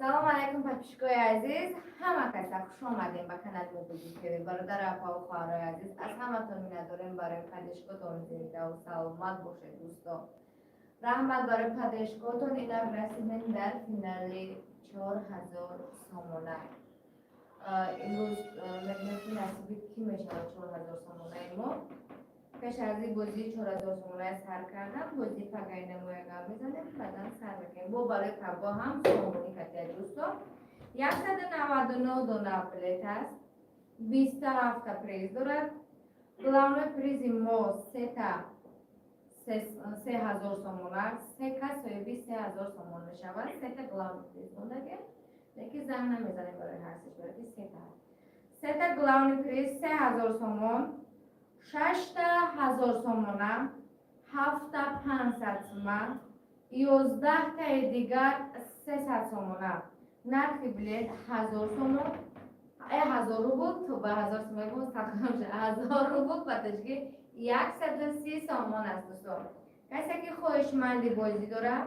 Салом алайкум, подписчикои азиз, ҳама каса хуш омадем ба канали Мубузи ТВ. Бародару, апаву хоҳарои азиз, аз ҳаматон миннатдорем барои поддержкотон. Зиндаву саломат бошед, дӯсто. Раҳмат барои поддержкотон. Инак, расидем дар финали 4000 сомона. Имрӯз мебинем, ки насиби кӣ мешавад 4000 сомонаи мо. Пеш аз ин бозии 4000 сомонаи сар кардам, бозии пагайна мо як гап мезанем, баъдан сар мекунем. Бо барои паго ҳам сомонӣ катия, дӯсто. 199 дона билет аст, 27-та приз дорад. Главной призи мо сета 3000 сомона, се кас соҳиби 3000 сомон мешавад. Сета главный приз мондаге, лекин занг намезанем барои ҳар сеш, барои ки сета. Сета главный приз 3000 сомон, шашта ҳазор сомона, ҳафта 500 сума, 11-таи дигар 300 сомона. Нархи билет 1000 сомон, 1000 рубл, то ба ҳазор сума боз тақрибан 1000 рубл, ба тоҷикӣ 130 сомон аст. Дӯстон, касе ки хоҳишманди бозӣ дорад,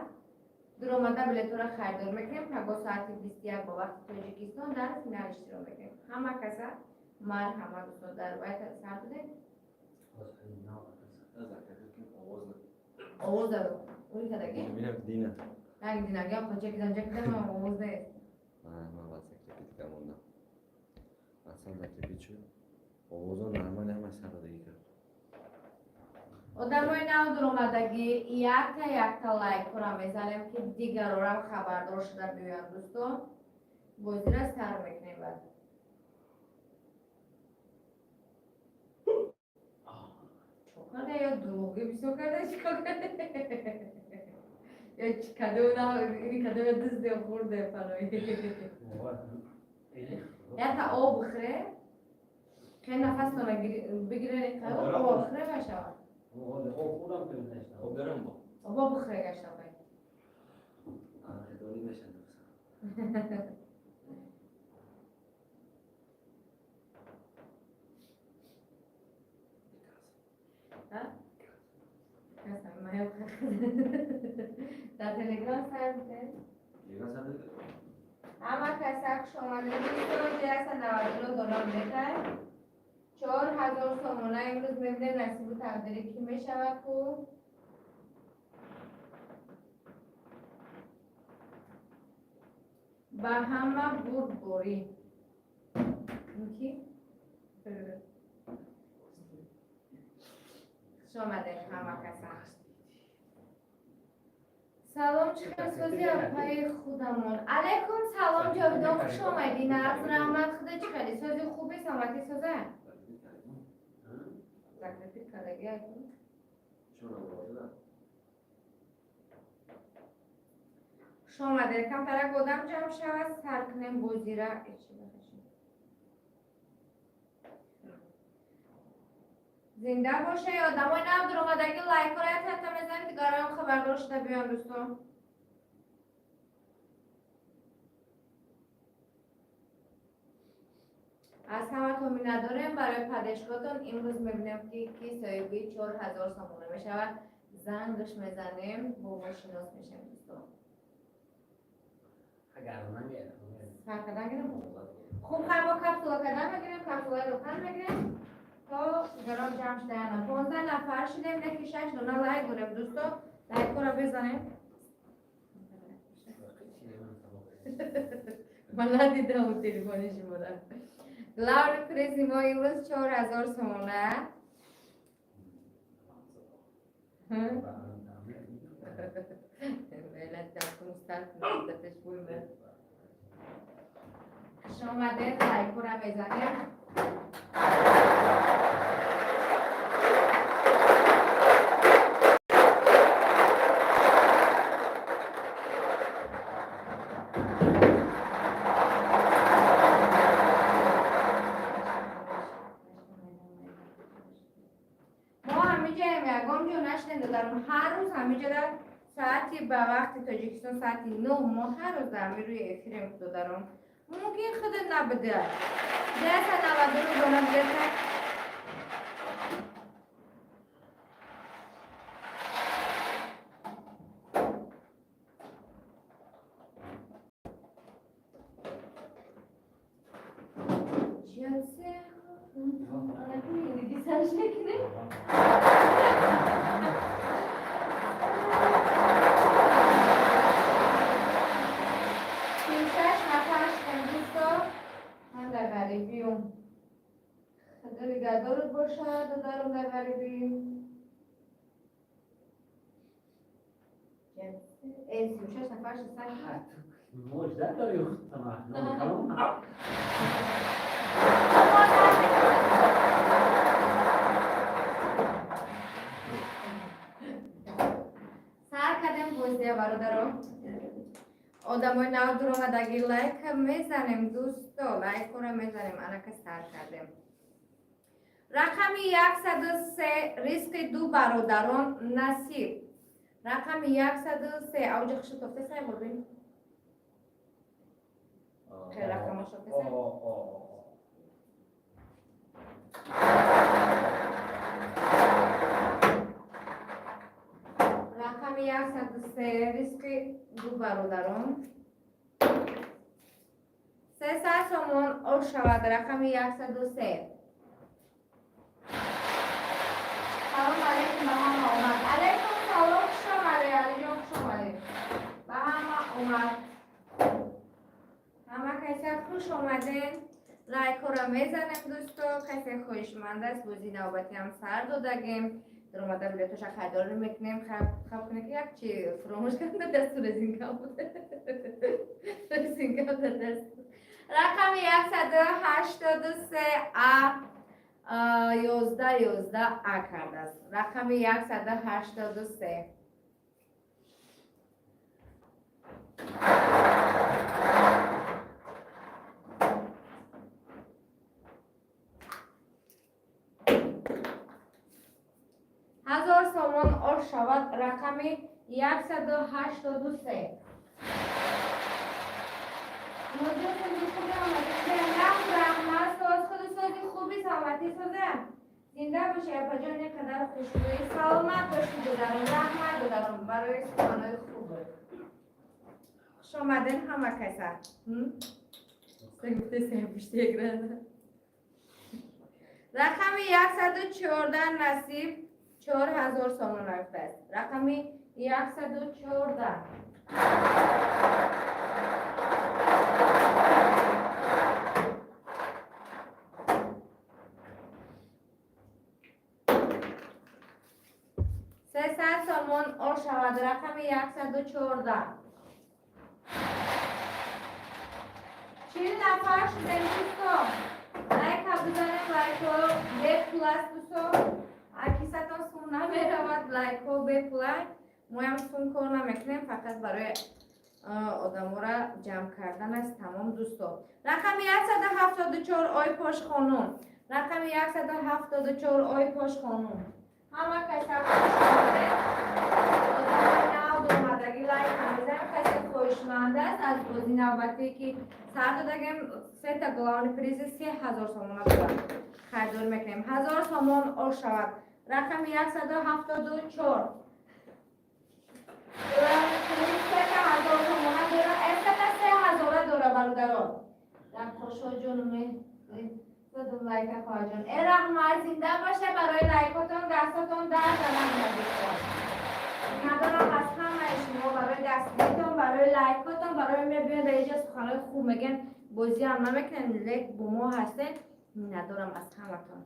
дуромада билетҳоро харидор мекунем. Паго соати 21 ба вақти Тоҷикистон дар финал иштирок мекунем. Ҳама каса марҳама, дӯстон. Дар вай сар додем. Овоз ури кадаги? Дина. Ранг динагиам қочакидан ҷакидан овоз нест. Ман ва закрепить камондам. Аслан закрепить шуд. Овозо нормали, ҳама сарадагӣ кард. Одамои нав дуромадагӣ, якта якта лайкҳоро мезанем, ки дигарорам хабардор шуда биёянд. Дӯстон, бозира сар мекунем. Баъд чо карда? Ё дурӯғӣ бисёр карда, чикор карда? Ё чи кадом ини кадом ё дузде хурде панои. Якта об бихӯре, хеле нафастона бигире, об бихӯре мешавад. Об дорам бо. Обо бихӯре гашта бай. Дорӣ мешад. Нафасам. Ҳа? Дар Телеграм сар битед. Телеграм сар додӣ? Ҳама каса хуш омадед, дӯстон. 199 дона билетай. 4000 сомона имрӯз мебинем, насибу тақдири кӣ мешавад ку. Ба ҳама бурдборӣ. Ки? Хуш омадед ҳама каса. Салом, чӣ хел сози, апаи худамон? Алайкум салом, Ҷовидон, хуш омадӣ. Нағз, раҳмат, худо. Чӣ хели сози, хуби, саломатӣ соза? Закрепить кардаги акун. Чун овоза? Хуш омадед. Камтарак одам ҷамъ шавад, сар кунем бозира. Эчи бахашед. Зинда боше. Одамои нав дуромадагӣ, лайкҳоро якта мезанед, дигароям хабардор шуда биён, дӯстон. Аз ҳаматон миннатдорем барои поддержкотон. Имрӯз мебинем, ки ки соҳиби 4000 сомона мешавад. Зангш мезанем, бо мо шинос мешавем, дӯстон. Сар кардан гирем? Хуб, хай, мо капсула кардан мегирем, капсулаи рохан мегирем, то дигарон ҷамъ шудаянам. 15 нафар шудем, неки шаш дона лайк дорем, дӯстон. Лайкҳоро безанем. Ман надидам телефони шуморо. Главный призи мо имрӯз 4000 сомона. Ҳм? Мелат дафтун сар кунад, буйме. Хуш омадед, лайкҳоро мезанем. Мо ҳамиҷаем, ягон ҷо нашнем, додарам. Ҳар рӯз ҳамиҷа соати ба вақти Тоҷикистон соати 9 мо ҳар рӯз дар ҳамин рӯи эфирем, додарам. Мумкин худат набуда. 199 дона билета. Ҷатсе. Диги сарш мекунем. 36 нафар шудем, дӯсто. Ман дар ғарибиюм. Худо нигаҳдорат бошад, додарам дар ғарибӣ. 36 нафар шуд. Мужда дорӣ худтама. Номи калон. Сар кардем бозия, бародаро. Одамои нав дуромадаги, лайк мезанем, дӯсто, лайкора мезанем. Анака сар кардем. Рақами 103, ризқи ду бародарон, насиб. Рақами 103. Авҷи хушу тофтесай, бурбин. Хеле рақамашо тесай. О. Рақами 103, ризқи ду бародарон. 300 сомон ош шавад рақами 103. Салом алейкум, ба ҳама омад. Алейкум салом, хуш омадед, Алиҷон, хуш омадед. Ба ҳама омад. Ҳама каса хуш омаден. Лайкҳоро мезанем, дӯсто. Касе хоҳишманд аст, бозии навбатӣ ҳам сар додагем. Даромада билетоша харидорӣ мекунем. Хаб кунем, ки як чи фуромӯш карда, дасту резинка буд. Резинка дар даст. Рақами 183 А 11 11 А кардааст. Рақами 183. 1000 сомон ош шавад рақами 183. Раҳмат, соз, худу сози, хуби, саломатӣ, соза. Зинда бошӣ, апаҷон, ин қадар хушбӯӣ. Саломат бошӣ, додарон. Раҳмат, додарон, барои суханои хуб. Хуш омаден ҳама каса. Пушти экрана. Рақами 114, насиб, 4000 сомон рафтааст. Рақами 114. 300 сомон ош шавад рақами 114. 40 нафар шудем, дӯсто. Лайка бизанем, лайкҳо бепул аст, дӯсто. Акисатон сум намеравад, лайкҳо бепула. Моям сум кор намекунем, фақат барои одаморо ҷамъ кардан аст, тамом, дӯсто. Рақами 174, ой пошхонум. Рақами 174, ой пошхонум. Ҳама каса хуш омадед. Одамои нав омадагӣ, лайк мезанем. Касе хоҳишманд аст аз бозии навбатие, ки сар додагем, сета главный призи 3000 сомона дорад. Харидорӣ мекунем. 1000 сомон ош шавад. Рақами 174. Главный приз сета 1000 сомона дора. Сета 3000-а дора, бародарон. Дар қошо ҷонуме. Задум лайка, хоҳарҷон. Э, раҳмат, зинда боша, барои лайкотон дастотон дард занад. Надорам аз ҳамаи шумо барои дастгиритон, барои лайкотон, барои мебиён дар инҷа суханои хуб мегӯян, бозӣ ҳам намекунем, лек бо мо ҳастен. Миннатдорам аз ҳаматон.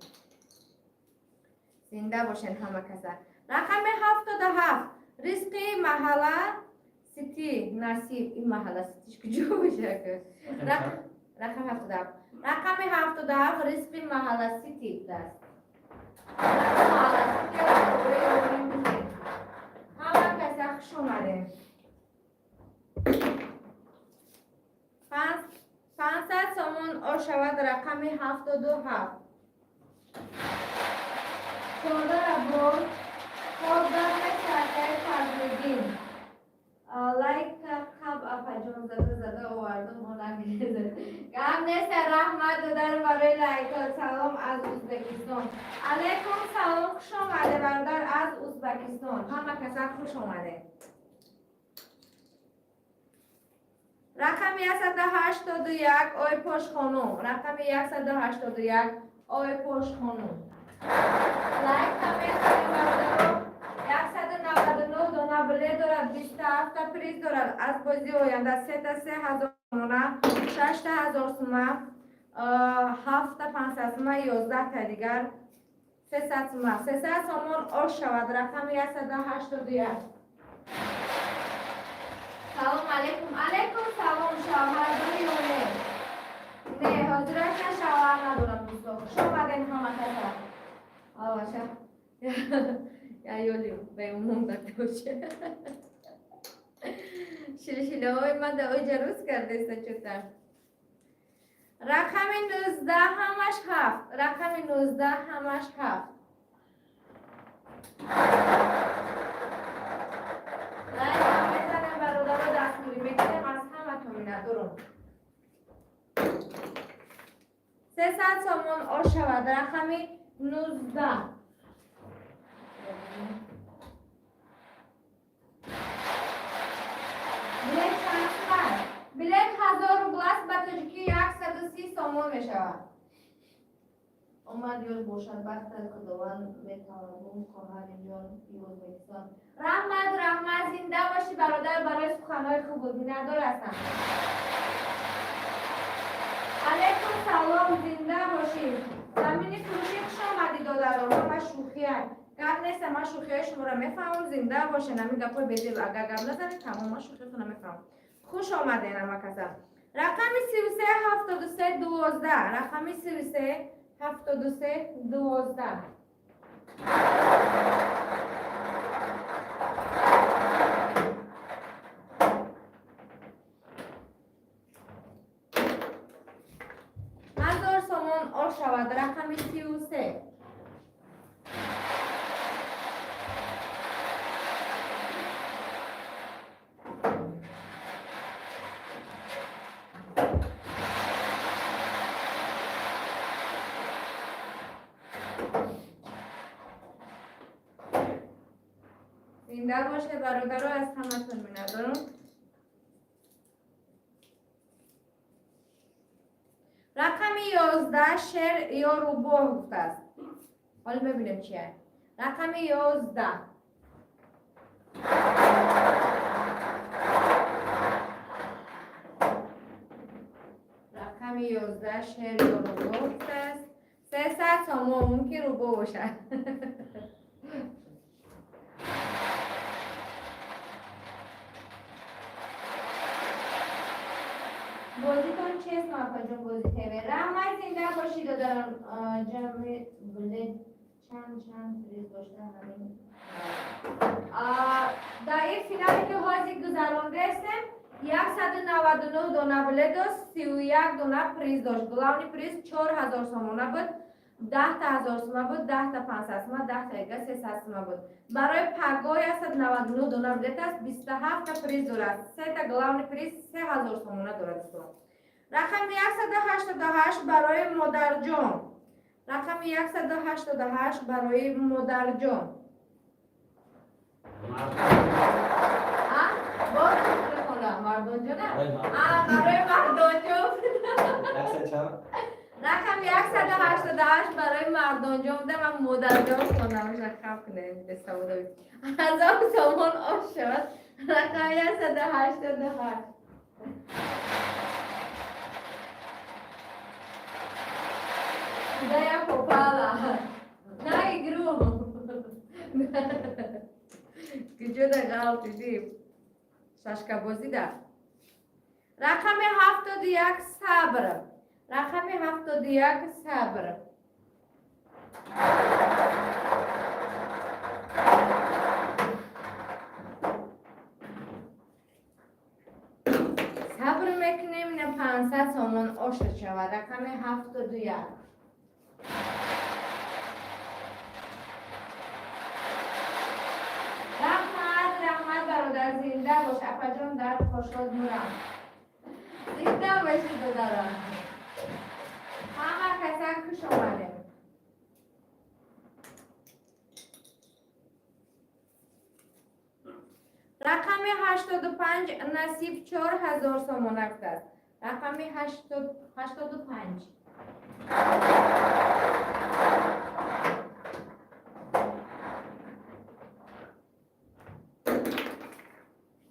Зинда бошен ҳама каса. Рақами 77, ризқи маҳалла сити, насиб. Ин маҳалла ситиш куҷо боша? Рақами 77. Рақами 77, ризқи маҳалла сити будааст. Маҳалла сити. Ҳама каса хуш омадем. 500 сомон ошавад рақами 77. 14 бор хобдам саркаи Фазлиддин. Лайк қаб, апаҷон, зада зада овардум, онагеза. Гап нест, раҳмат, додарам, барои лайкҳо. Салом аз Узбекистон. Алайкум салом, хуш омаде, бародар аз Узбекистон. Ҳама каса хуш омаде. Рақами 181, ой пошхонум. Рақами 181, ой пошхонум. Лайк коммент кунем, бародаро. 199 дона билет дорад, 27 приз дорад. Аз бозии оянда сета 3000 сомона, шашта ҳазор сума, ҳафта 500 сума, 11-та дигар 300 сума. 300 сомон ош шавад. Рақами 181. Салом алейкум. Алейкум салом, шавҳардорӣ ё не? Не, ҳозираша шавҳар надорам, дӯсто. Хуш омаден ҳама каса. Аваша. Я ёли ба умум дактоше. Шилшилаҳои ман да оҷа рӯз кардеста чута. Рақами 19, ҳамаш ҳафт. Рақами 19, ҳамаш ҳафт. Лайк мезанем, бародаро, дастгирӣ мекунем аз ҳаматон миннатдорум. 300 сомон ош шавад. Рақами 19. Билет чанд сумат? Билет 1000 рубл аст, ба тоҷикӣ 130 сомон мешавад. Омад ёр бошад, бахтат Худованд металабум, хоҳари ҷон Ӯзбекистон. Раҳмат, раҳмат, зинда бошӣ, бародар, барои суханҳои хуб, миннатдор ҳастам. Алейкум салом, зинда бошӣ. Замини фурӯшӣ хуш омадӣ, додаро. Ҳама шӯхия. Гап нест, ман шӯхиҳои шуморо мефаҳмам, зинда бошед. Ҳамин гапҳои безеб агар гап назанед, тамом, ман шӯхиатонро мефаҳмам. Хуш омадед ҳама каса. Рақами 33 73 12. Рақами 33 73 12. 1000 сомон ош шавад. Рақами 33. Зинда боше, бародаро, аз ҳаматон миннатдорам. Рақами 11, шер ё рӯбоҳ гуфтааст. Ҳоло мебинем чия. Рақами 11. Рақами 11, шер ё рӯбоҳ гуфтааст. 300 сомон, мумкин рӯбоҳ бошад. Бозитон чист, апаҷон, Бози ТВ? Раҳмат, зинда бошӣ, додарон. Ҷамъи билет чанд чанд приз дошта ҳамин? Дар ин финале ки ҳозир гузарондастем, 199 дона билет дошт, 31 дона приз дошт. Главный приз 4000 сомона буд, 10-та ҳазор сума буд, 10-та 500 сума, 10-та яга 300 сума буд. Барои пагоҳ 199 дона билет аст, 27-та приз дорад. Сета главный приз 3000 сомона дорад, дӯстон. Рақами 188 барои модарҷон. Рақами 188 барои модарҷон. А? Боз хона мардонҷона? А, барои мардонҷон. Яксад чанд? Рақами 188 барои мардонҷон буда, ман модарҷон хондам, хаб кунем, бесаводои. 1000 сомон ош шавад. Рақами 188. Куда я попала? На игру. Куҷо да ғалтидӣ? Шашкабозӣ да. Рақами 71, сабр. Рақами 71, сабр. Сабр мекунем, на 500 сомон оша шавад. Рақами 71. Раҳмат, раҳмат, бародар, зинда бош, апаҷон, дар хошод мурам. Зинда бошед, додарон. Ҳама касан хуш омадем. Рақами Рақами 85, Насиб, 4000 сомон рафтааст. Рақами 85.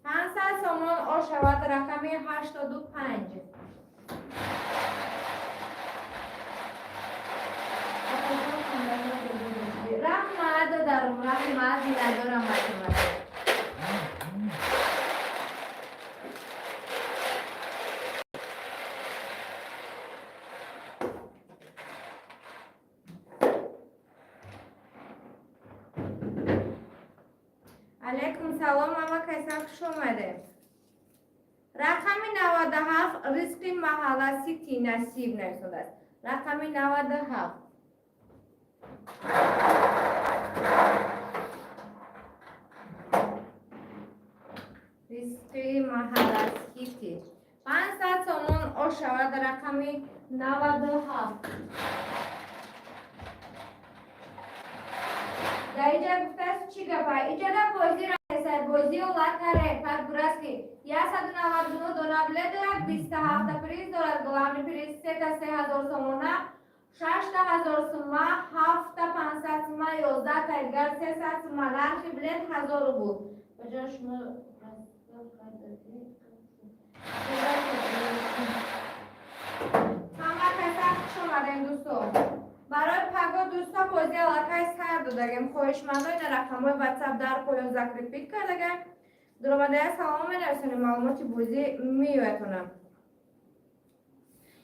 500 сомон ошавад рақами 85. Раҳмат, додарум, раҳмат, миннатдорам ба шумо. Алайкум салом, ама кайсан, хуш омадем. Рақами 97, Ризқи маҳалла Сити, Насиб нависондааст. Рақами 97. Ризқи маҳалла Сити. 500 сомон ошавад рақами 97. Дар инҷа гуфтааст, чӣ гапа? Иҷода бозӣ расай, бозиё лотерея подгрузки. 199 дона билет дорад, 27 приз дорад, главный приз сета 3000 сомона, шашта ҳазор сума, ҳафта 500 сума, 11 дигар 300 сума, нархи билет 1000 рубл. Баҷон, шумо ҳама каса хуш омадем, дӯсто. Барои паго, дӯсто, бозӣ аллакай сар додагем. Хоҳишмандо, ина рақамҳои ватсап дар поён закрепить кардагем. Дуромадая салом менависонем, маълумоти бозӣ меоятонам.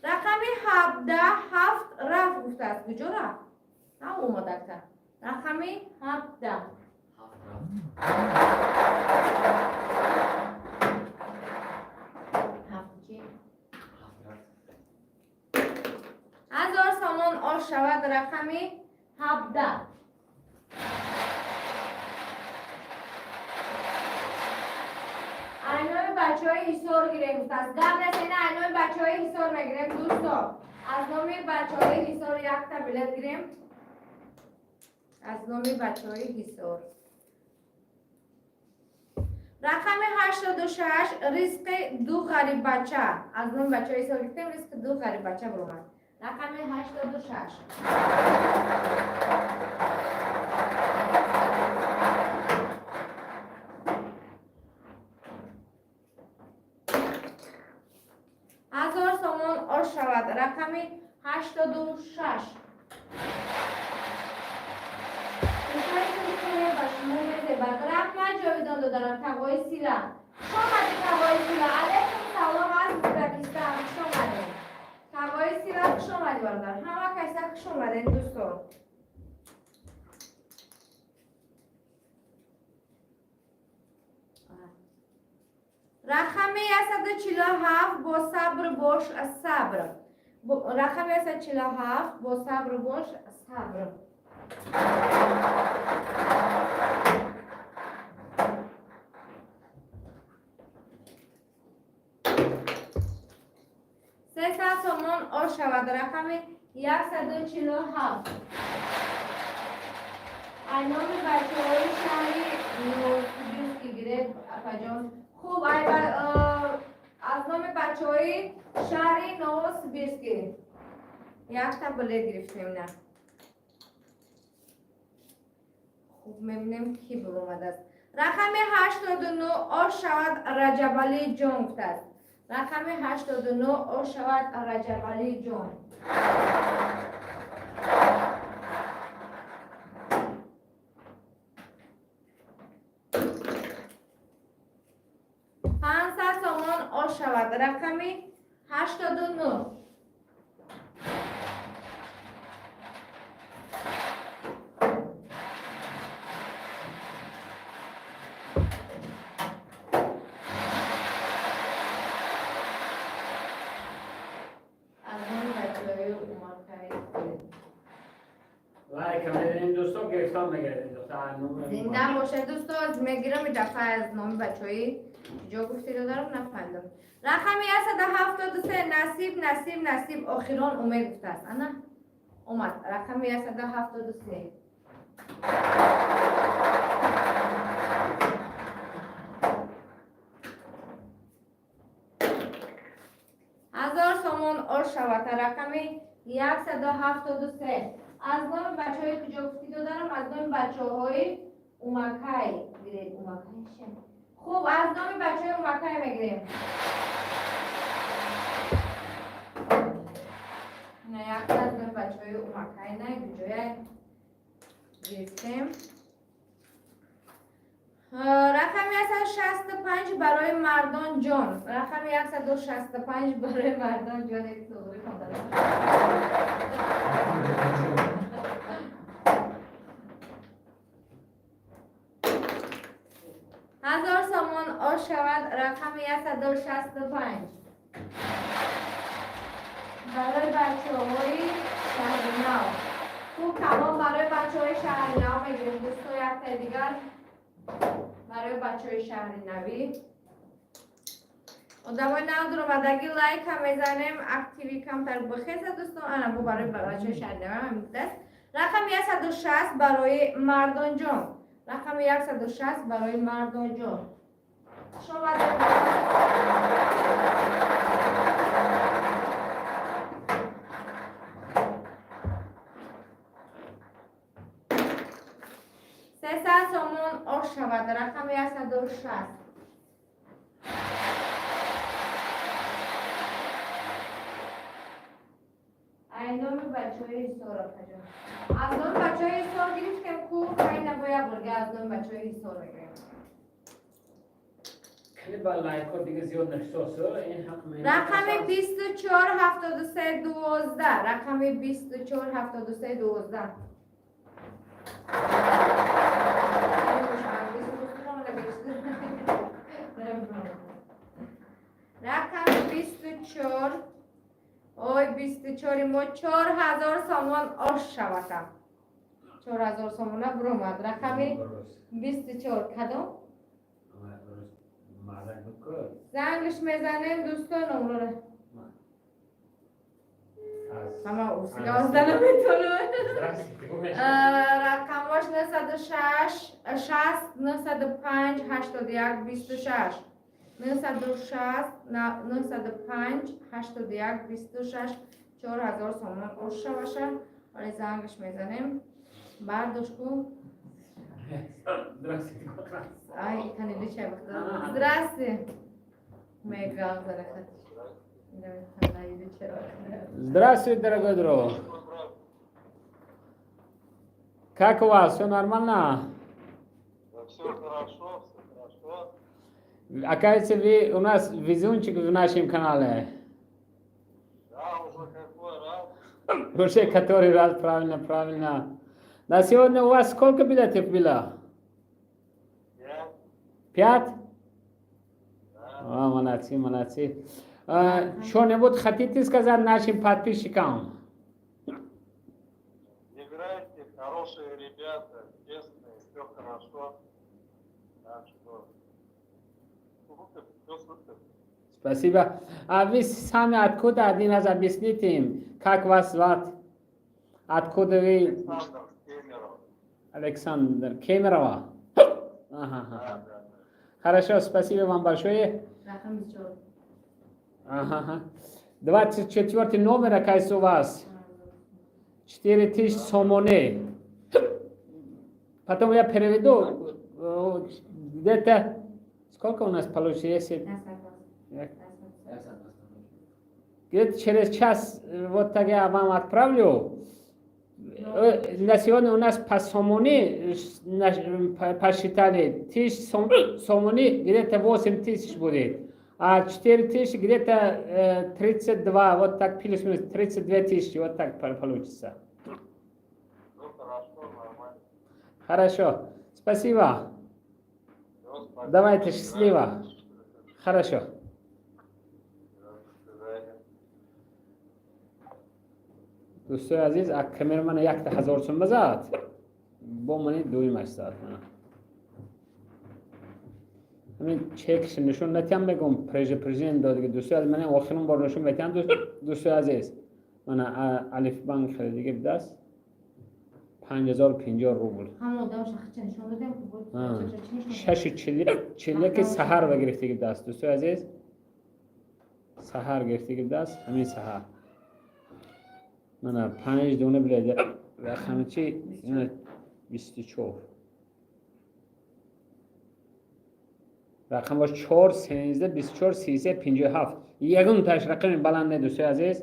Рақами 17, ҳафт рафт гуфтааст. Куҷо рафт? На омадакта. Рақами 17. Ҳафт рафт. Ҳафт чи? Ҳафт рафт. 1000 сомон ош шавад рақами 17. Айнои бачаҳои Ҳисор гирем гуфтааст. Гап нест, ина айнои бачаҳои Ҳисор мегирем, дӯсто. Аз номи бачаҳои Ҳисор якта билет гирем. Аз номи бачаҳои Ҳисор. Рақами 86, Ризқи ду ғариббача. Аз номи бачаҳои Ҳисор гирифтем, Ризқи ду ғариббача баромад. Рақами 86. 1000 сомон ош шавад рақами 86. Ба шумо мезебад. Раҳмат, ҷовидон додарам, тағои Сила. Хуш омадед, тағои Сила. Алайкум салом аз Ӯзбекистон. Хуш омадед. Тағои Сила, хуш омадед, бародар. Ҳама каса хуш омадед, дӯстон. Рақами 147, бо сабр бош, сабр. Рақами 147, бо сабр бош, сабр. 300 сомон ош шавад рақами 147. Айноми бачаҳои шаҳри Новосибирски гиред, апаҷон. Хуб, аз номи бачаҳои шаҳри Новосибирски якта билет гирифтем. На, хуб, мебинем, ки биромадааст. Рақами 89 ош шавад, Раҷабалӣ ҷон гуфтааст. Рақами 89 ош шавад, Раҷабалӣ ҷон. 500 сомон ош шавад рақами 89. Аз номи бачаҳои Умаркаи. Лайк медем, дӯсто, гирифтан мегардем, дӯсто. Зинда бошед, дӯсто. Мегирам и дафъа аз номи бачаҳои ҷо гуфти, додарам, нафаҳмидам. Рақами 173, Насиб, Насиб, Насиб, охирон умед гуфтааст. Ана омад рақами 173. 1000 сомон ош шавад, рақами 173. Аз номи бачаҳои куҷо гуфтӣ, додарам? Аз номи бачаҳои Умакай гиред. Умакай хуб, аз номи бачаҳои Умакай мегирем. Ина якта аз номи бачаҳои Умакай на куҷоя гирифтем. Рақами 165 барои Мардон ҷон, рақами 165 барои Мардон ҷон. Суғри хонда. 1000 сомон ош шавад, рақами 165 барои бачаҳои Шаҳри Нав. Хуб, тамом, барои бачаҳои Шаҳри Нав мегирем, дӯсто. Яктаи дигар барои бачаҳои Шаҳри Навӣ. Одамои нав дуромадагӣ, лайка мезанем, активи камтар бихеза, дӯстон. Ана, бо барои бачаҳои Шаҳри Навӣ ҳам будаст. Рақами 160 барои Мардонҷон, рақами 160 барои Мардонҷон. Шомадед. 300 сомон ош шавад, рақами 160. Ай номи бачаҳои Ҳисор, акаҷон. Аз номи бачаҳои Ҳисор гирифтем ку, хайна бо як борга аз номи бачаҳои Ҳисор мегирем. Хеле ба лайкҳо дига зиёд нашитосу ин ҳақ. Рақами 24 73 12, рақами 24 73 12. Рақами 24, ой, 24-и мо 4000 сомон ош шавата. 4000 сомона буромад. Рақами 24 кадом? Зангш мезанем, дӯстон, номрора. Ҳама усига наметонам. Рақамош 906 60 905 81 26, 960 905 81 26. 4000 сомон ош шаваша. Вале зангш мезанем. Бардош ку. Ай, канили чай бихда. Здрасте. Мегам зарахат. Здравствуй, дорогой друг. Как у вас? Все нормально? Все хорошо, все хорошо. Оказывается, вы у нас везунчик в нашем канале. Да, уже какой раз. Уже который раз, правильно, правильно. На сегодня у вас сколько билетов было? Пять. Пять? Да. А, молодцы, молодцы. А, что-нибудь хотите сказать нашим подписчикам? Играйте, хорошие ребята, честные, все хорошо. Так что супер, все супер. Спасибо. А вы сами откуда? Один раз объясните им, как вас звать? Откуда вы? Александр Кемеров. Александр Кемерова. Ага, Да, ага. да, да. Хорошо, спасибо вам большое. Рақами 24. Ага. 24 номер, оказывается, у вас. 4000 сомоне. Потом я переведу. Где-то сколько у нас получится, если где-то через час вот так я вам отправлю. На сегодня у нас по сомони посчитали, тысяч сомони где-то 8 тысяч будет. А 4 тысячи где-то 32, вот так плюс-минус 32 тысячи, вот так получится. Ну, хорошо, нормально. Хорошо, спасибо. Всё, спасибо. Давайте, счастливо. Хорошо. До свидания. Дӯстои азиз, камерамана якта 1000 сум базад, бо мани дуюмаш зад. Мана ҳамин чекш нишон натиҳам, мегум, предупреждение додиги. Дӯстои азиз, мана охирин бор нишон метиҳам, дӯстои азиз. Мана Алифбанк харидиги будааст, 5050 рубл. Ҳама одам шахча нишон додем. 6:41 саҳар ва гирифтаги будааст, дӯстои азиз. Саҳар гирифтагӣ будааст, ҳамин саҳар. Мана панҷ дона билет. Рақами чи? 24. Рақамаш 4 13 24 33 57. Ягон таш рақами баланд не, дӯстои азиз.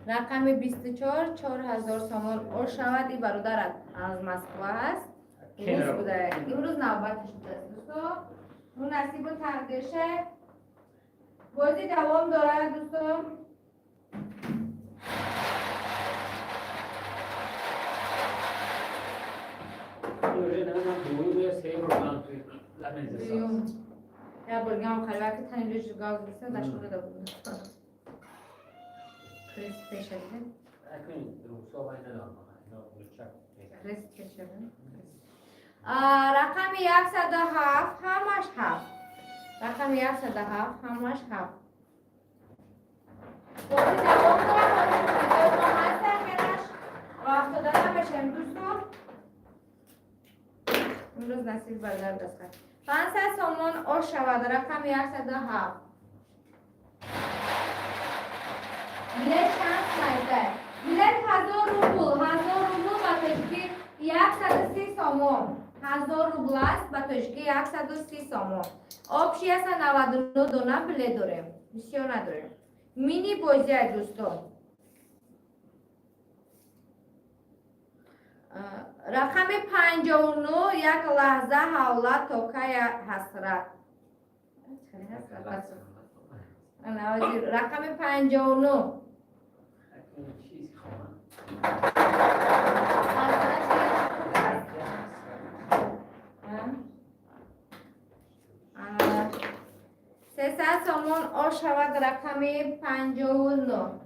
Рақами 24, 4000 сомон ош шавад. И бародарат аз Москва ҳаст. Рӯз буда. Имрӯз навбаташ будааст, дӯсто. Ну, насибу тақдирша. Бозӣ давом дорад, дӯсто. Дуюм. Я бургам халва ки тани лӯҷ газ биса дашура да буд. Крест пеша дида. Крест пеша. Рақами 107, ҳамаш ҳафт. Рақами 107, ҳамаш ҳафт. Бозӣ давом дорад, ҳозир мо ҳаст ахираш. Рафтода намешавем, дӯстон. Имрӯз насиб бардар дастхат. 500 сомон ош шавад рақами 107. Билет чанд майда? Билет 1000 рубл, 1000 рубл ба тоҷикӣ 130 сомон. 1000 рубл аст, ба тоҷикӣ 130 сомон. Общий 199 дона билет дорем. Бисёр надорем. Мини бозия, дӯстон. Рақами 59, як лаҳза ҳавла то кая ҳасрат. Рақами 59. Ҳасрат чи? А? 300 сомон ош шавад рақами 59.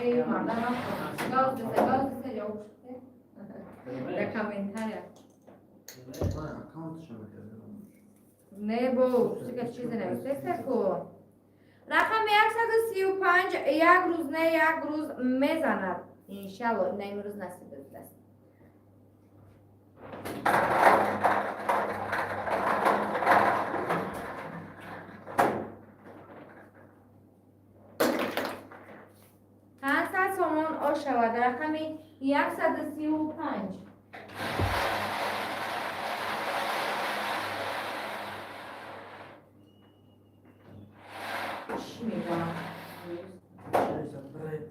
Эй, мардам, газ десе, газ десе, ҷавоб шуд. Дар комментария. Аккаунтшо мекардам. Не, бо чига чизе нависеста ку. Рақами 135, як рӯз не, як рӯз мезанад. Иншалло, на имрӯз насиб будааст. 500 сомон ош шавад рақами 135. Чӣ мегӯям? Бред.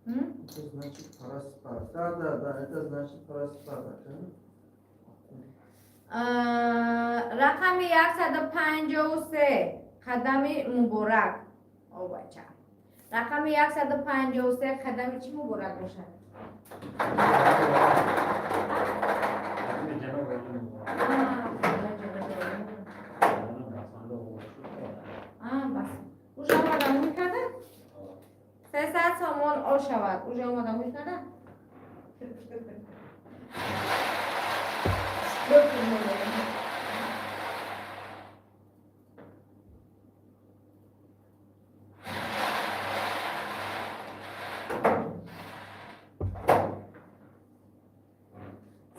М? Это значит проспать. Да, это значит проспать. Да? Рақами 153, қадами муборак. О бача. Рақами 153, қадами чӣ муборак бошад? А, бас. Уже омада муй карда? 300 сомон ош шавад. Уже омада муй карда?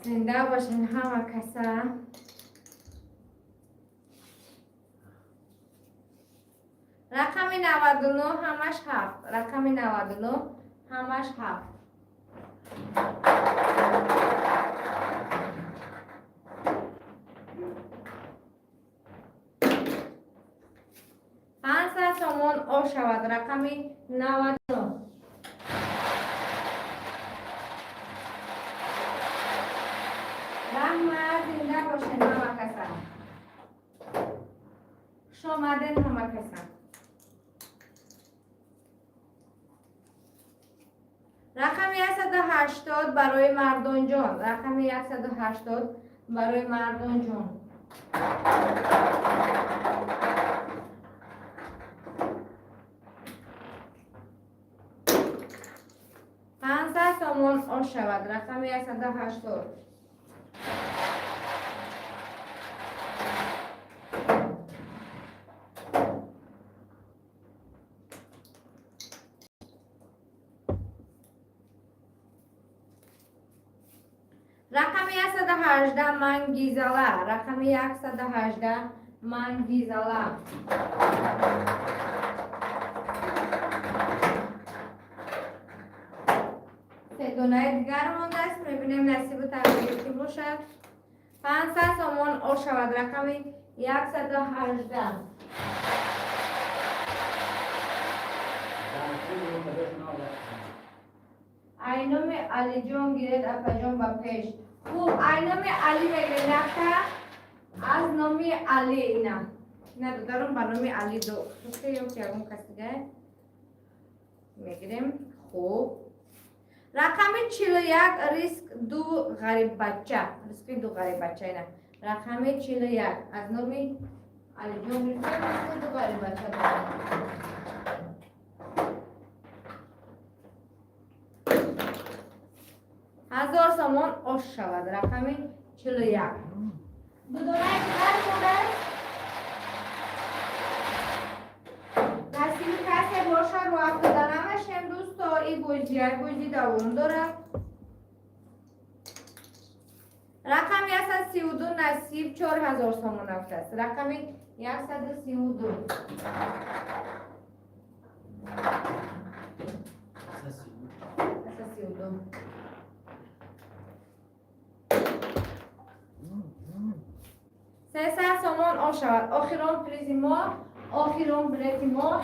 Зинда бошин ҳама каса. Рақами 99, ҳамаш ҳафт. Рақами 99, ҳамаш ҳафт. 500 сомон ош шавад рақами 99. Раҳмат, зинда бошед ҳама каса. Хуш омадед ҳама каса. Рақами 180 барои мардонҷон. Рақами 180 барои мардонҷон. 500 сомон ош шавад рақами 180. Рақами 118, Мангизала. Рақами 118, Мангизала. Се донаи дигар мондааст, мебинем, насибу тақдир ки бошад. 500 сомон ош шавад, рақами 118. Айноми Алиҷон гиред, апаҷон, ба пеш. Хуб, айноми Али мегиред, якта аз номи Али. Ина, ина, додарум, ба номи Али ду ё ки ягон кас дига мегирем. Хуб, рақами 41, риск ду ғариббача, риски ду ғариббача. Ина, рақами 41 аз номи Алиҷон гирифтем, риски ду ғариббача дорем. 1000 сомон ош шавад, рақами 41. Ду донаи дигар мондааст, насиби касе бошад. Рӯ афтода намешем, дӯсто. И бозия, бозӣ давом дорад. Рақами 132, насиб, 4000 сомон афтааст. Рақами 132. 132. 300 сомон ош шавад. Охирон призи мо, охирон билети мо,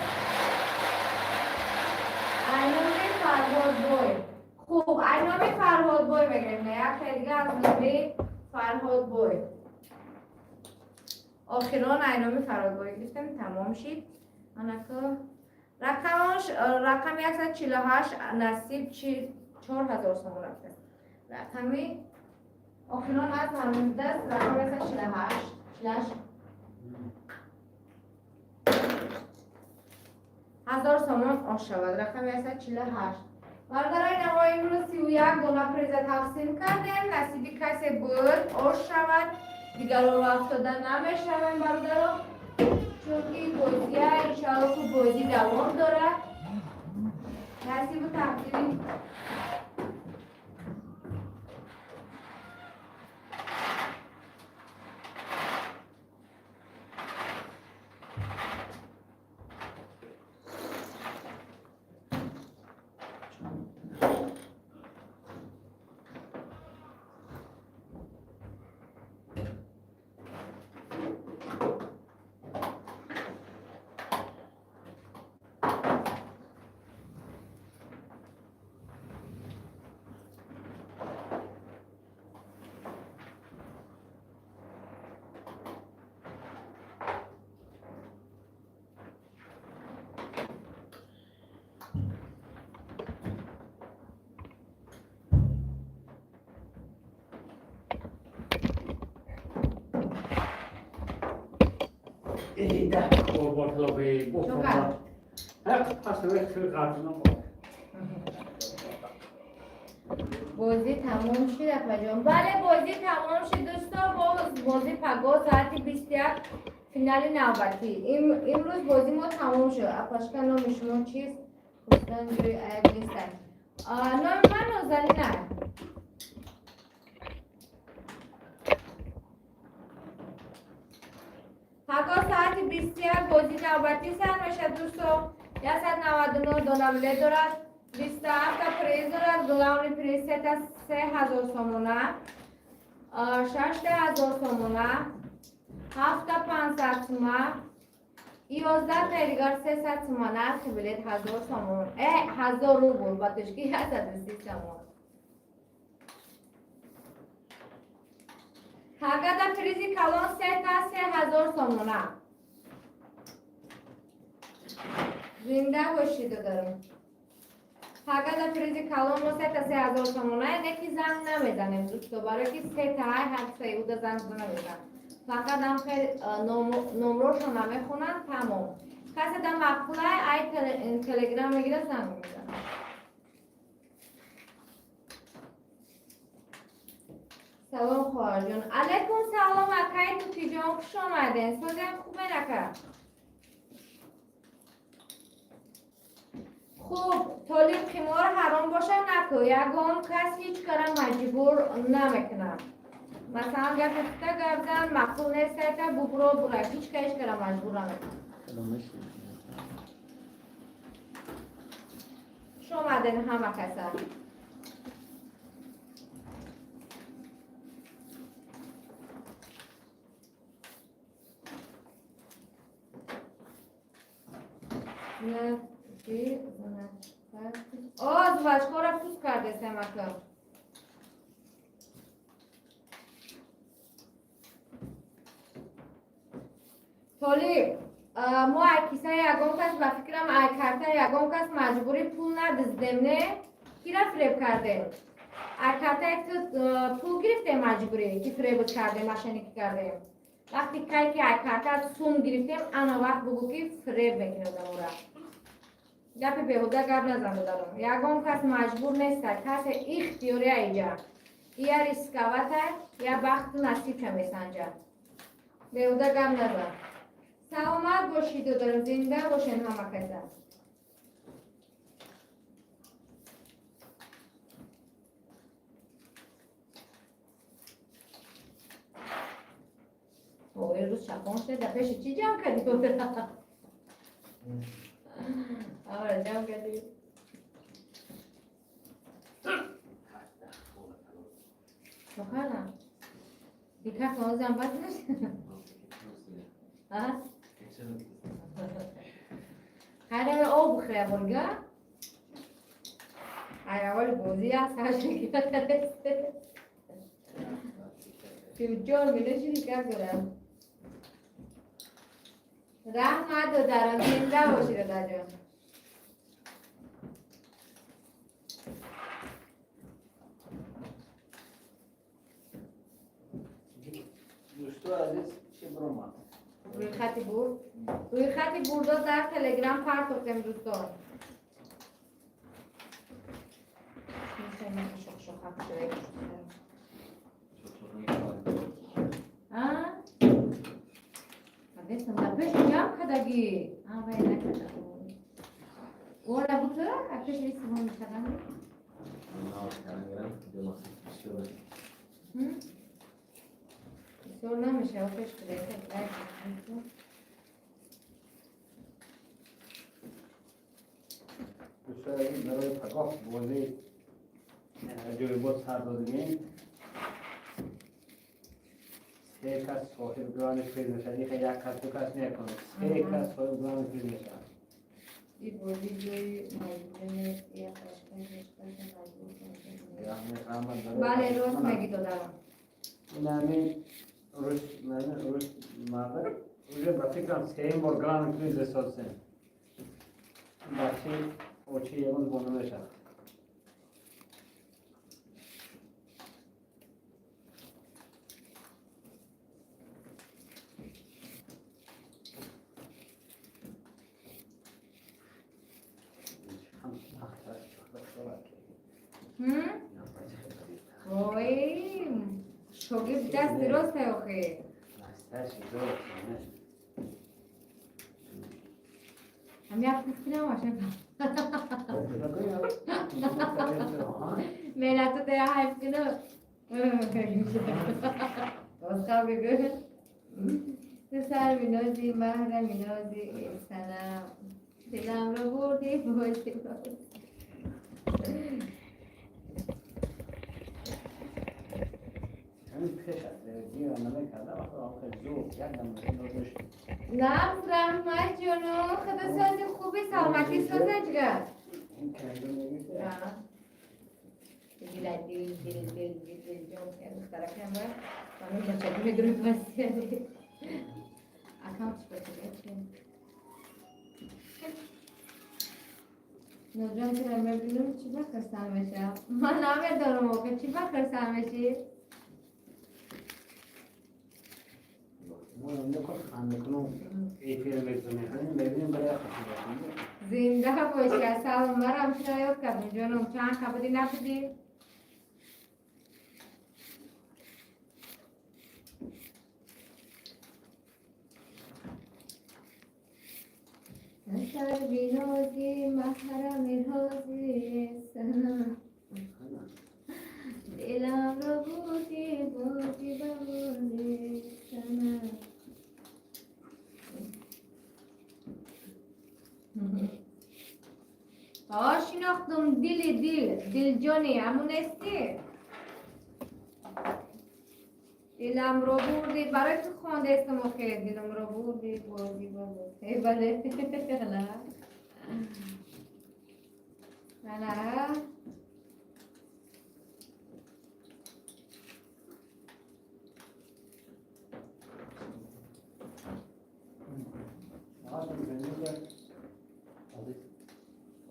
айноми Фарҳодбой. Хуб, айноми Фарҳодбой мегирем, на яке дига аз номи Фарҳодбой. Охирон айноми Фарҳодбой гирифтем, тамом шид. Анако рақамош, рақами 148, насиб, 4000 сомон рафтааст. Рақами охирон аз ҳамдаст, рақами 148, 48, 1000 сомон ош шавад, рақами 148. Бародарои наво, имрӯз 31 дона приза тақсим кардем. Насиби касе буд, ош шавад. Дигарро афтода намешавем, бародаро, чунки бозия, иншоалло, ку бозӣ давом дорад. Насибу тақдири. Eyda, Чокар. Чокар. Бозӣ тамом шид, апаҷон? Бале, бозӣ тамом шид, дӯсто. Боз бозӣ паго соати 21, финали навбатӣ. Имрӯз бозӣ мо тамом шуд. Апашка, номи шумо чист? Пурсидан ҷои айб нестад. Номи ман Нозанина. Паго соати 21 бозӣ навбатӣ сар мешад, дӯсто. 199 дона билет дорад, 27 приз дорад. Главный приз сета 3000 сомона, шашта 1000 сомона, ҳафта 500 сума, 11 дигар 300 сума. Нархи билет 1000 сомон, 1000 рубл, ба тоҷикӣ 130 сомон. Ҳагада призи калон сета 3000 сомона. Зинда бошӣ, додарам. Ҳагада призи калон мо сета 3000 сомона. Не ки занг намезанем, дӯсто, барое ки сета ҳай, ҳар се уда занг намезанам. Фақат ам хел номрошо намехонанд, тамом. Касе да маъқулай, ай телеграм мегира, занг мезанам. Салом, хоҳарҷон. Алайкум салом, акаи Тутиҷон, хуш омаден. Созем, хубен, ака? Хуб, толиб, қимор ҳаром боша, наку. Ягон кас ҳеҷ кара маҷбур намекунад. Масалан, гапи хута гап зан, маъқул нестайта, бубро бура, ҳеч ка ҳеч кара маҷбур намекунад. Хуш омаден ҳама каса. О, жвачкора пуст кардесем ака. Толиб, мо ай кисаи ягон кас, ба фикрам, ай картаи ягон кас маҷбурӣ пул надиздем, не? Кира фиреб кардем? Ай картаи ту пул гирифтем маҷбурӣ, ки фиребут кардем, мошенникӣ кардем? Вақти кай ки ай картаат сум гирифтем, ана вақт бугӯ, ки фиреб мекунӣ одамора. Гапи беҳуда гап назан, додаром. Ягон кас маҷбур неста, касе ихтиёри аиҷа. Я рисковать, я бахту насибша месанҷа. Беҳуда гап назан. Саломат бошед, додарам, зинда бошед ҳама каса. Ой, рӯз чапон шуда, дар пеши чӣ ҷамъ кардӣ? Ара, ҷамъ кардӣ. Чо кардам? Дикар ҳозирам бад нашд? А? Хайраме, об бихӯя бурга? Ай, аввали бозӣ аст, ҳар ҷон меноши как дорам. Раҳмат, додарам, зинда бошӣ, додарҷон. Дӯсто азиз, чӣ биромад? Рӯйхати бурд. Рӯйхати бурдо дар Телеграм партофтем, дӯстон. Шох-шохак шуда. А? Адесам дар пеши ҷамъ кардагӣ. А, вай накарда. Ора буд, а пеши истифода мекардам. Бисёр намешава, пеш куда. Дӯстои азиз, барои пагоҳ бозӣ ҷойбоз сар додагем. Се кас соҳиби главный приз мешавад. Иха як кас, ду кас некунад. Се кас соҳиби главный приз мешавад. И бозӣ ҷои маҷбурӣ нест, як маҷбур. Раҳмат, раҳмат барои Бале, рост мегӣ, додарам. Ин ҳамин рӯз, ҳамин рӯз мардак уже ба фикрам сеюм бор главный приз ресодсем. Бачаи очи ягон бо намешавад. М? Ой, шогирд дасти рост охе. Настоящий золото, не? Ҳам як пуф намаша. Меҳнату дея ҳайф кунам. Бозхаб бигӯ. Ту сар минози, маҳра минози, санам. Дилам ро бурди, бозӣ боз. Ҳамин пеш аз зира намекарда, вақт охир зуд як дам додаш. Набз, раҳмат, ҷону. Худо сози, хуби, саломатӣ соза, ҷигар. Ин кандо мегирифт. Дила дил дил дил дил дил ҷон духтаракам ба ҳамин бачагӣ медурем васия. Акам чӣ бачага чи? Ноҷон, тура мебинам, чӣ ба хурсанд мешавам? Ман намедонам, охе, чӣ ба хурсанд мешӣ? Мо инҷо хандакунон эфир мекунем. Ҳамин мебинем, барои хушӣ. Зинда бошӣ, асал, марам чиро ёд кардем, ҷонум, чанд қабудӣ набудӣ? Сарбинози, маҳрами ҳози, санам. Дилам ро бурди, бурди. Шинохтум, дили дил, дилҷони, ҳамун нестӣ? Диламро бурдӣ, барои ту хондаистам охе, диламро бурдӣ, бозӣ бо бале. Ана.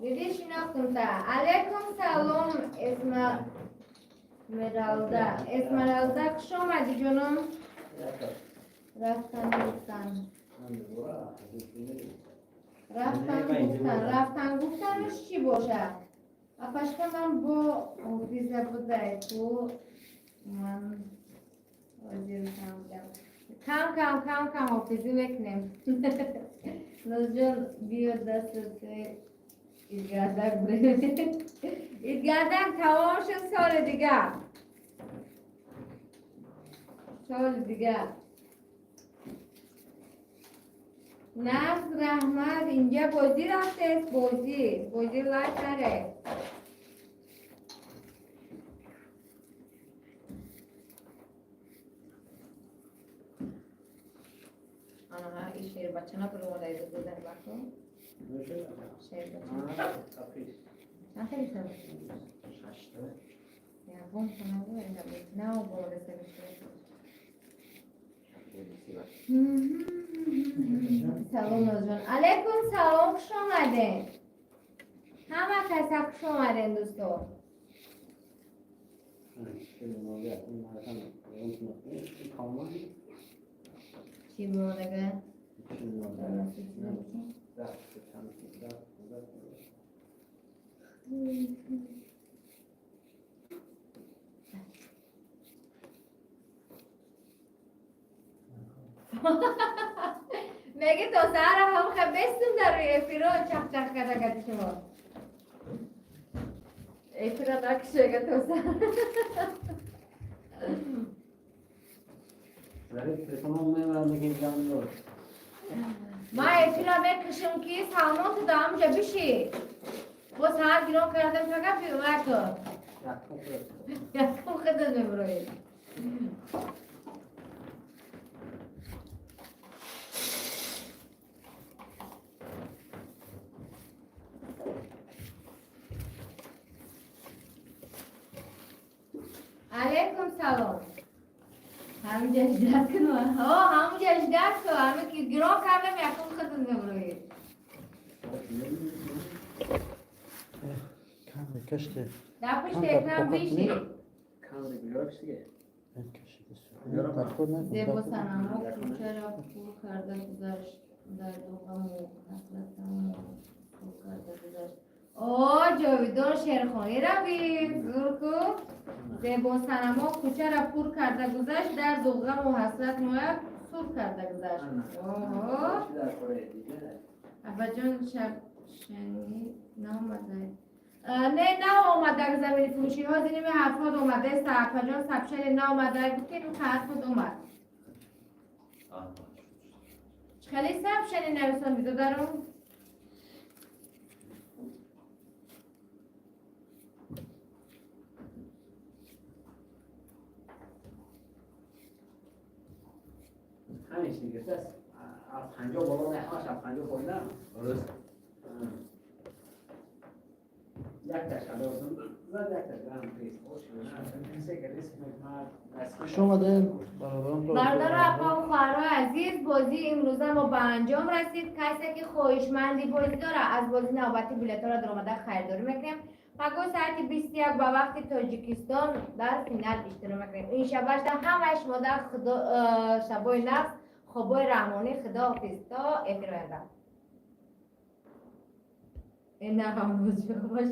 Диди, шинохтум та. Алейкум салом, Эсмералда. Эсмералда, хуш омадӣ, ҷоном. Рафтан гуфтан. Рафтан гуфтан, рафтан гуфтанаш чӣ бошад? Апашка, ман бо ҳофиза будай ку, ман ҳозир фаҳмидам. Кам кам, кам кам ҳофизӣ мекунем. Нозҷон, биё дастат идгардак бурем. Идгардак тамом шуд, соли дигар. Соли дигар. Наз, раҳмат, инҷа бозӣ рафтест, бозӣ. Бозӣ лайк наре. Ана, ин шербачана буромада бозани баку. Шербачана. Чанд хеле ягон хонагу нав бомада сабишта. Салом, Нозҷон. Алейкум салом, хуш омадем. Ҳама каса хуш омадем, дӯсто. Чӣ бимонага? Меги то саҳара ҳам бестум дар рӯи эфиро чақ-чақ карда гати шумо. Эфира накушега то саҳар. Зариф телефонам мебарам, мегим ҷамъ. Ман эфира мекушам, ки Салмон ту да ҳамҷа биши. Бо саҳар гирон кардам, чага вако. Якум худат мебуроӣ. Алейкум салом. Ҳамҷа ждать кун. О, ҳамҷа ждать кун. Ҳаме ки гирон кардам, якум худат мебуроӣ. Камри каште. Дар пушти экран биши. Камри биёрш диге. Дарход накун. Зебо санамо кӯчаро пур карда гузашт, дарду ғаму ҳасратаму пур карда гузашт. О, ҷовидон шерхонӣ равид, зурку. Зебо санамо кӯчаро пур карда гузашт, дарду ғаму ҳасрат моя сур карда гузашт. Оҳо, абаҷон, шабшанӣ наомадай? Не, наомада замини фурӯшӣ. Ҳозир ними ҳарфҳот омадааст, апаҷон, сабшани наомада гуфтем, ҳарфҳот омад. Хеле сабшани нависон бидодарум. Ҳамеш гирифтааст. Аз 50 боло не, ҳамаш аз 50 поина. Дуруст. Якташ ҳадозум зад, якташ гран приз. Хуш омадем, бародарон. Бародару апаву хоҳарои азиз, бозии имрӯза мо ба анҷом расид. Касе ки хоҳишманди бозӣ дора, аз бозӣ навбати билетҳоро даромада харидорӣ мекунем. Пагоҳ соати 21 ба вақти Тоҷикистон дар финал иштирок мекунем. Ин шабашда ҳамаи шумо дар шабои нақс, хобои раҳмонӣ. Худоҳофиз, то эфир оянда. Ина ҳамбош.